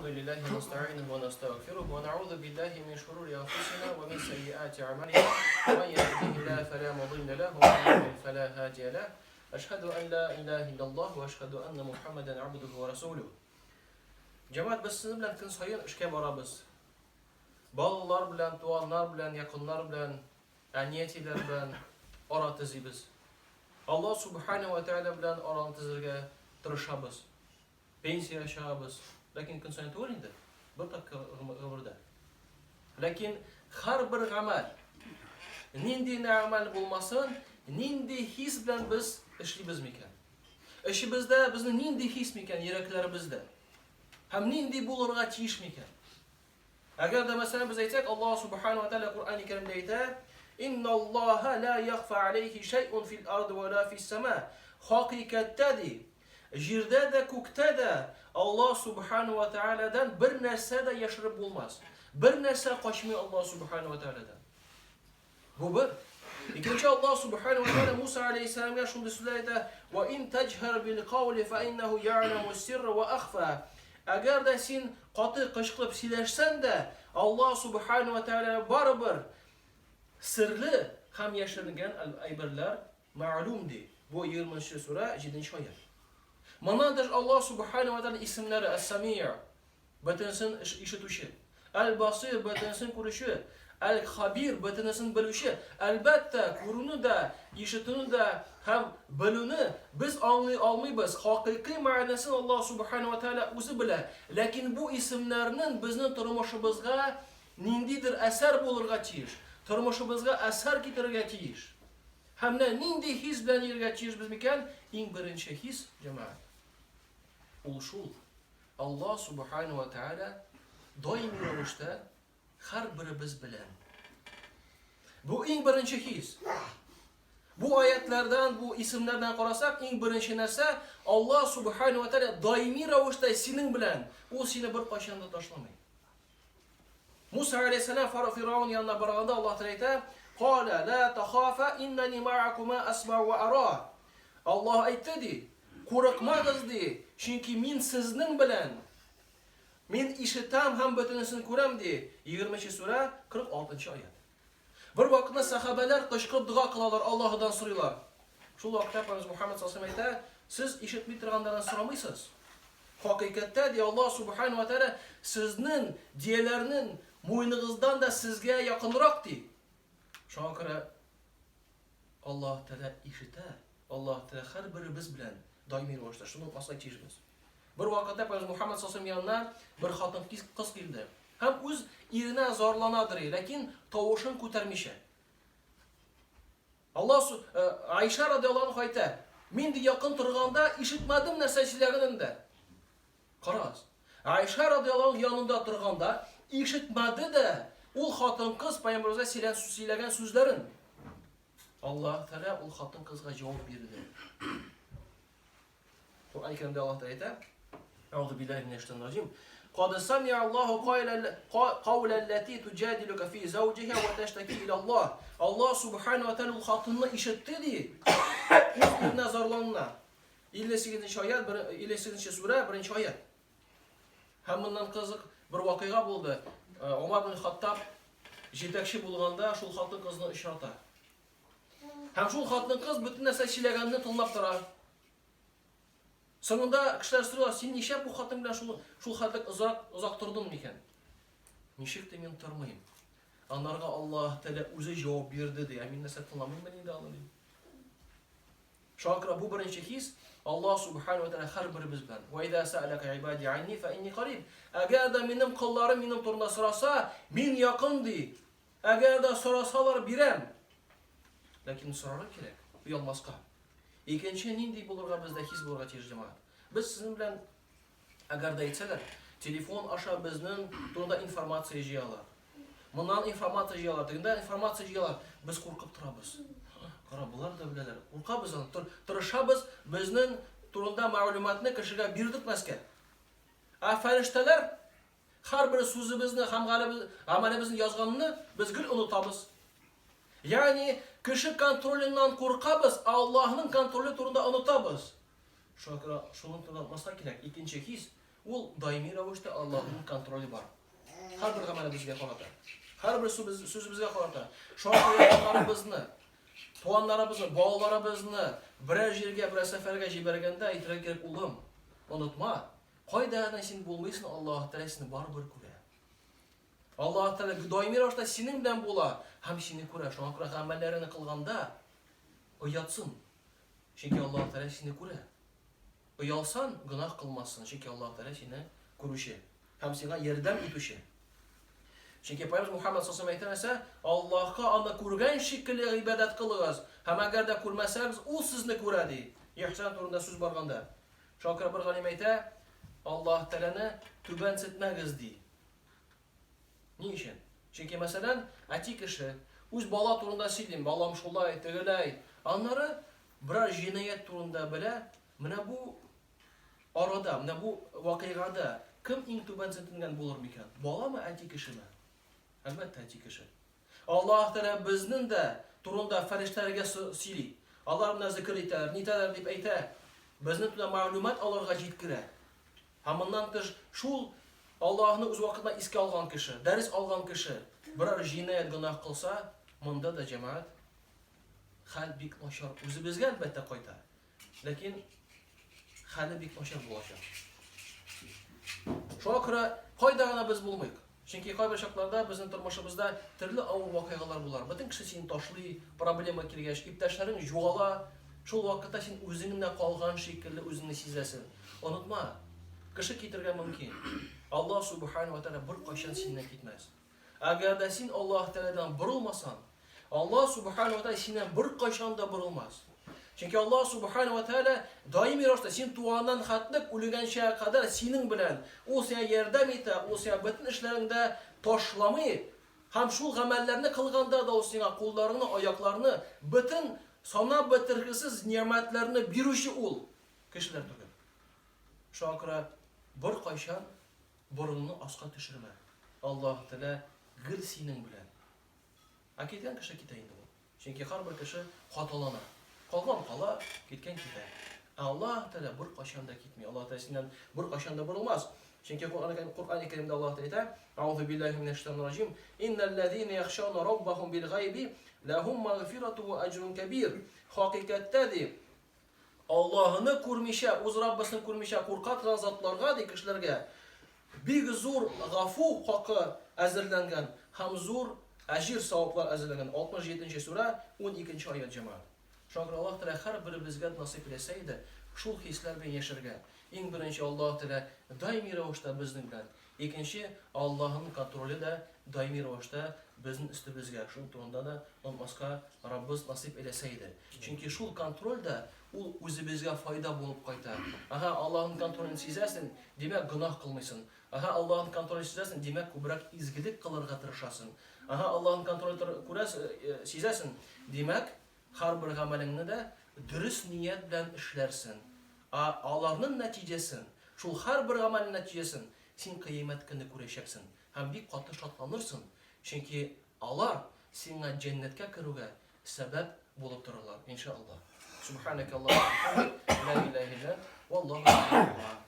الحمد لله نستعينه ونستغفره ونعوذ بالله من شرور أنفسنا ومن سيئات أعمالنا من يهده الله فلا مضل له ومن يضلل فلا هادي له أشهد أن لا إله إلا الله وأشهد أن محمدا عبده ورسوله Җәмәгать, без сезнең белән көн саен эшкә барабыз. Балалар белән, туганнар белән, якыннар белән, әни-әтиләр белән ара төзибез. Аллаһ Субхана ва Тәгалә белән араны төзергә тырышабыз. Пенсиягә чыгабыз. Ләкин көн саен түгел инде. Бер тапкыр гомердә. Ләкин һәрбер гамәл, нинди генә гамәл булмасын, нинди хис белән без эшлибез микән? Эчебездә безнең нинди хис микән йөрәкләребездә? Һәм нинди булырга тиеш микән? Әгәр дә мәсәлән без әйтсәк, Аллаһ субхану ва тааля Коръән Кәримдә әйтә, Инна Аллаһа ла яхфа алейхи шәйъун фил арды ва ла фис сама. Хакыйкатьтә ди, җирдә дә, күктә дә Аллаһ субхану ва таалядан бер нәрсә дә яшереп булмас. Бер нәрсә качмый Аллаһ субхану ва таалядан. Бу бер. Икенче Аллаһ субхану ва тааля Муса алейхиссәламгә шундый сүзләр әйтә: "Ва ин таҗһар бил каули фа иннаху я'ламу сирра ва ахфа". Әгәр дә син каты кычкырып сөйләшсәң дә, Аллаһ субхану ва тааля барыбер серле һәм яшеренгән әйберләр мәгълүм ди. Бу 20 сүрә 7 аять. Моннан тыш Аллаһ субхану ва тааля исемнәре Әс-Самиъ Бөтенесен ишетүче. Әл-Басир, бөтенесен күрүче. Әл-Хабир, бөтенесен белүче. Әлбәттә, күрүне дә, ишетүне дә һәм белүне без аңлый алмыйбыз. Хакыйкый мәгънәсен Аллаһ Субхана ва Тәгалә үзе белә. Ләкин бу исемнәрнең безнең тормышыбызга ниндидер әсәр булырга тиеш. Тормышыбызга әсәр китерергә тиеш. Һәм менә нинди хис белән йөрергә тиешбез микән? Иң беренче хис, җәмәгать, ул шул. Аллаһ Субхану ва Тааля даими рәвештә һәрберебез белән. Бу иң беренче хис. Бу аятлардан, бу исемнәрдән карасак, иң беренче нәрсә Аллаһ Субхану ва Тааля даими рәвештә синең белән. Ул сине беркайчан да ташламый. Муса алейһиссалам Фиргавн янына барганда Аллаһ Тәгалә әйтә: "Кала ла тахафа иннани маакума асмау ва ара". Аллаһ әйтте ди, курыкмагыз ди, чөнки мин сезнең белән. Мин ишетәм һәм бөтенесен күрәм ди. 20 сүрә, 46 аят. Бер вакытны сәхабәләр кычкырып дога кылалар, Аллаһыдан сорыйлар. Шул вакытта Пәйгамбәребез Мухаммад саллаллаһу алейһи әйтә, сез ишетми торганнардан сорамыйсыз. Хакыйкатьтә, ди Аллаһ субхану ва тааля, сезнең дияләрнең муеныгыздан да сезгә якынрак, ди. Шуңа күрә Аллаһ Тәгалә ишетә, Аллаһ Тәгалә һәрберебез белән даими рәвештә. Шуны онытмаска тиешбез. Бер вакытта Пәйгамбәребез Мухаммад саллаллаһу янына бер хатын кыз килде. Һәм үз иренә зарланадыр, ләкин тавышын күтәрмичә. Аллаһ э, Айша радиаллаһу анха әйтә, мин ди якын торганда ишетмәдем нәрсә сөйләгәнен дә. Карагыз. Айша радиаллаһу янында торганда ишетмәде дә ул хатын-кыз пәйгамбәребезгә сөйләгән сүзләрен. Аллаһ Тәгалә ул хатын-кызга җавап бирде. Коръән Кәримдә Аллаһ Тәгалә әйтә: Әгъузу биллаһи минәш шайтанир раҗим. Кад сами'a Аллаһу кауля аллати туҗадилука фи зауҗиха ва таштаки иля Аллаһ. Аллаһ субхана ва тааля ул хатынны ишетте ди. Үз иренә зарлануына. 58 аят, 58 сүрә, 1 аят. Һәм моннан кызык бер вакыйга булды. Умар бин Хаттаб җитәкче булганда шул хатын кызны очрата. Һәм шул хатын кыз бөтен нәрсә сөйләгәнне тыңлап тора. Соңында кешеләр сорыйлар, син нишләп бу хатын белән шул, шул хәтлек озак, озак тордың микән? Ничек тә мин тормыйм. Анарга Аллаһ Тәгалә үзе җавап бирде ди. Ә мин нәрсә тыңламыйммы инде аны ди. Шуңа күрә бу беренче хис Аллаһ субхану ва тәгалә һәрберебез белән. Ва иза сәаләка ибади анни фа инни кариб. Әгәр дә минем колларым минем турында сораса, мин якын ди. Әгәр дә сорасалар, бирәм. Ләкин сорарга кирәк, оялмаска. Икенче нинди булырга бездә хис булырга тиеш җәмәгать? Без сезнең белән әгәр дә әйтсәләр, телефон аша безнең турында информация җыялар. Моннан информация җыялар, тегендә информация җыялар. Без куркып торабыз. Кара, болар да беләләр. Куркабыз аны, тырышабыз безнең турында мәгълүматны кешегә бирдертмәскә. Ә фәрештәләр Һәрбер сүзебезне һәм гамәлебезне язганны без гел онытабыз. Ягъни кеше контроленнан куркабыз, ә Аллаһның контроле турында онытабыз. Шуңа күрә шуны турында онытмаска кирәк. Икенче хис, Ул даими рәвештә Аллаһның контроле бар. Һәрбер гамәлебезгә карата. Һәрбер сүзебезгә карата. Шуңа күрә якыннарыбызны, туганнарыбызны, балаларыбызны берәр җиргә, берәр сәфәргә җибәргәндә әйтергә кирәк, улым, онытма, кайда гына син булмыйсың, Аллаһ Тәгалә сине барыбер күрә. Аллаһ Тәгалә даими рәвештә синең белән була һәм сине күрә. Шуңа күрә гамәлләреңне кылганда оятсын. Чөнки Аллаһ Тәгалә сине күрә. Оялсан, гөнаһ кылмассың, чөнки Аллаһ Тәгалә сине күрүче һәм сиңа ярдәм итүче. Чөнки Пәйгамбер Мухаммад саллаллаху әйтә нәрсә? Аллаһка аны күргән шикелле гыйбадәт кылыгыз, һәм әгәр дә күрмәсәгез, ул сезне күрә, ди. Ихсан турында сүз барганда. Шуңа күрә бер галим әйтә, Аллаһ Тәгаләне түбәнсетмәгез, ди. Ни өчен? Чөнки, мәсәлән, әти кеше үз бала турында сөйли, балам шулай, тегеләй. Аннары берәр җинаять турында белә, менә бу арада, менә бу вакыйгада кем иң түбәнсетенгән булыр микән? Баламы, әти кешеме? Әлбәттә, әти кеше. Аллаһ Тәгалә безнең дә турында фәрештәләргә сөйли. Алар менә зикер итәләр, нитәләр дип әйтә. Безнең турында мәгълүмат аларга җиткерә. Һәм моннан тыш, шул Аллаһны үз вакытында искә алган кеше, дәрес алган кеше берәр җинаять гөнаһ кылса, монда да җәмәгать хәл бик начар. Үзебезгә әлбәттә кайта. Ләкин хәле бик начар булачак. Шуңа күрә кайда гына без булмыйк. Чөнки кайбер чакларда безнең тормышыбызда төрле авыр вакыйгалар булар. Бөтен кеше сине ташлый, проблема килгәч, иптәшләрең югала. Шул вакытта син үзең генә калган шикелле үзеңне сизәсең. Онытма, кеше китергә мөмкин. Аллаһ субхана ва тәгалә беркайчан синнән китмәс. Әгәр дә син Аллаһ Тәгаләдән борылмасаң, Аллаһ субхана ва тәгалә синнән беркайчан да борылмас. Чөнки Аллаһ субхана ва тәгалә даими рәвештә син туганнан хәтлек үлгәнчә кадәр синең белән, ул сиңа ярдәм итә, ул сиңа бөтен эшләреңдә ташламый. Һәм шул гамәлләрне кылганда да ул сиңа кулларыңны, аякларны, бөтен санап бетергесез нигъмәтләрне бирүче ул. Кешеләр түгел. Шуңа күрә беркайчан борыныңны аска төшермә. Аллаһ Тәгалә гел синең белән. Ә киткән кеше китә инде ул. Чөнки һәрбер кеше хаталана. Калган кала, киткән китә. Ә Аллаһ Тәгалә беркайчан да китми. Аллаһ Тәгалә синнән беркайчан да борылмас. Чөнки Коръән Кәримдә Аллаһ Тәгалә әйтә: "Аузу биллаһи минәш шайтанир раҗим. Иннәлләзина яхшауна раббахум бил гайби ләһум магфирату ва аҗрун кәбир." Хакыйкатьтә ди, Аллаһыны күрмичә, үз Раббысын күрмичә курка торган затларга, ди, кешеләргә бик зур гафу хакы әзерләнгән һәм зур әҗир саваплар әзерләнгән. 67 нче сүрә, 12 нче аять, җәмәгать. Шуңа күрә Аллаһ Тәгалә һәрберебезгә насыйп итсә иде, шул хисләр белән яшәргә. Иң беренче Аллаһ Тәгалә даими рәвештә безнең белән. Икенче, Аллаһының контроле дә даими рәвештә безнең өстебезгә. Шул турында да онытмаска Раббыз насыйп әйләсә иде. Чөнки шул контроль дә ул үзебезгә файда булып кайта. Ага, Аллаһның контролен сизәсең, димәк, гөнаһ кылмыйсың. Ага, Аллаһның контролен сизәсең, димәк, күбрәк изгелек кылырга тырышасың. Ага, Аллаһның контролен күрәсең, э, сизәсең, димәк, һәрбер гамәлеңне дә дөрес ният белән эшләрсең. Ә аларның нәтиҗәсен, шул һәрбер гамәлнең нәтиҗәсен син кыямәт көнне күрәчәксең һәм бик каты шатланырсың, чөнки алар сиңа җәннәткә керүгә сәбәп булып торырлар, иншаАллаһ. Субханәкә Аллаһумма ва бихамдик, ла илаһә илля әнт, валлаһу әгъләм.